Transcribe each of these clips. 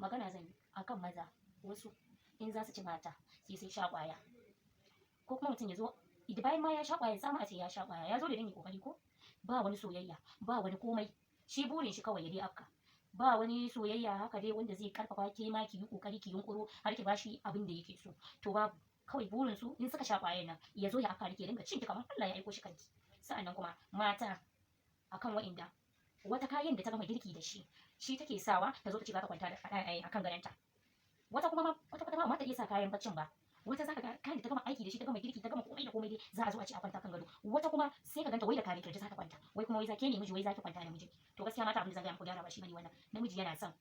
Magana zan yi akan maza wasu, in za su ci mata sai sun sha ƙwaya, ko kuma mutum ya zo bayan ma ya sha ƙwaya, samu a ce ya sha ƙwaya, ya zo da dan kokari, ko ba wani soyayya, ba wani komai, shi burin shi kawai ya dai afka. Ba wani soyayya haka dai wanda zai karfafa ke ma ki yi kokari ki yunkuro har ki bashi abin da yake so. To babu, kawai burin su in suka sha ƙwayar nan ya zo ya afka ki, dinga cin ki kamar Allah ya aiko shi kanki. Sa'annan kuma mata, akan wa'inda wata kayan da ta gama girki da shi, shi take sawa ta zo ta ce za ta kwanta a kan gadonta. Wata kuma ma kwata kwata ma ta iya sa kayan baccin ba. Wata zaka ga kayan da ta gama aiki da shi, ta gama girki, ta gama komai da komai dai, za a zo a ce a kwanta kan gado. Wata kuma sai ka ganta wai da kare kirji za ta kwanta, wai kuma wai za ke ne miji, wai za ki kwanta da miji. To gaskiya mata, abin da zan gaya muku, gyara ba shi bane wannan. Namiji yana son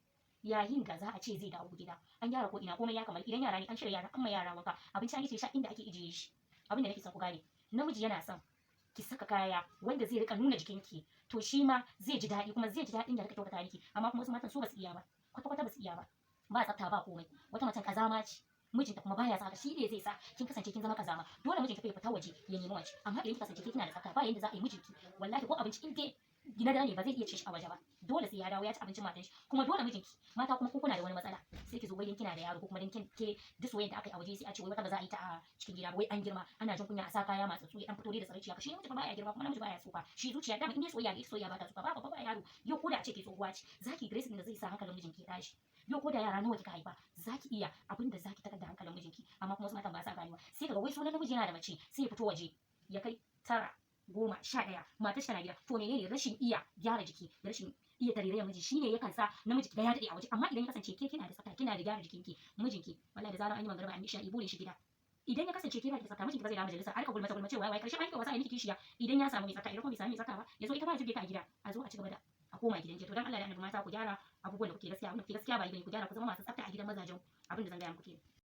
yayin da za a ce zai dawo gida, an gyara ko ina, komai ya kamar idan yara ne, an shirya yara, an ma yara wanka, abinci an yi sha inda ake ijiye shi. Abin da nake son ku gane, namiji yana son ki saka kaya wanda zai rika nuna jikinki, to shi ma zai ji daɗi, kuma zai ji daɗin ya rika kyautata miki. Amma kuma wasu matan su basu iya ba, kwata kwata basu iya ba, ba tsafta, ba komai. Wata macen kazama ce, mijinta kuma baya sa, shi ne zai sa kin kasance kin zama kazama. Dole mijinta ya fita waje ya nemi waje. Amma idan ki kasance kina da tsafta, ba yanda za a yi mijinki, wallahi ko abinci in dai na da ne, ba zai iya ci shi a waje ba. Dole sai ya dawo ya ci abincin matan shi. Kuma dole mijinki. Mata kuma, ko kuna da wani matsala, sai ki zo wai dan kina da yaro, ko kuma dan kin ke duk soyayyen da aka yi a waje, sai a ce wai wata ba za a yi ta a cikin gida ba, wai an girma, ana jin kunya a sa kaya masu tsuyi, an fito dai da tsaraici haka. Shi namiji fa baya girma, kuma namiji baya tsufa. Shi zuciya dama in dai soyayya ne, soyayya ba ta tsufa. Ba babba ba yaro. Yau ko da a ce ke tsohuwa ce, zaki dressing da zai sa hankalin mijinki ya tashi. Yau ko da yara nawa kika haifa, zaki iya abin da zaki takar da hankalin mijinki. Amma kuma wasu matan ba sa ganewa. Sai kaga wai sunan namiji yana da mace, sai ya fito waje ya kai 9, 10, 11, matar shi tana gida. To menene? Rashin iya gyara jiki da rashin iya tarerayen miji shine yakan sa namiji da ya daɗe a waje. Amma idan ya kasance ke kina da tsafta, kina da gyara jikinki, mijinki wallahi da zarar an yi magariba, an yi isha'i, burin shi gida. Idan ya kasance ke ba ki da tsafta, mijinki ba zai dawo majalisa a rika gulmace gulmace, waye waye. Karshen an wasa ya miki kishiya idan ya samu mai tsafta. Idan kuma bai samu mai tsafta ba, ya zo ita ma ya jirge ta a gida, a zo a ci gaba da a koma gidan jiya. To dan Allah da Annabi mata, ku gyara abubuwan da kuke. Gaskiya abin da kuke gaskiya ba yi bane. Ku gyara, ku zama masu tsafta a gidan mazajen. Abin da zan gaya muku kenan.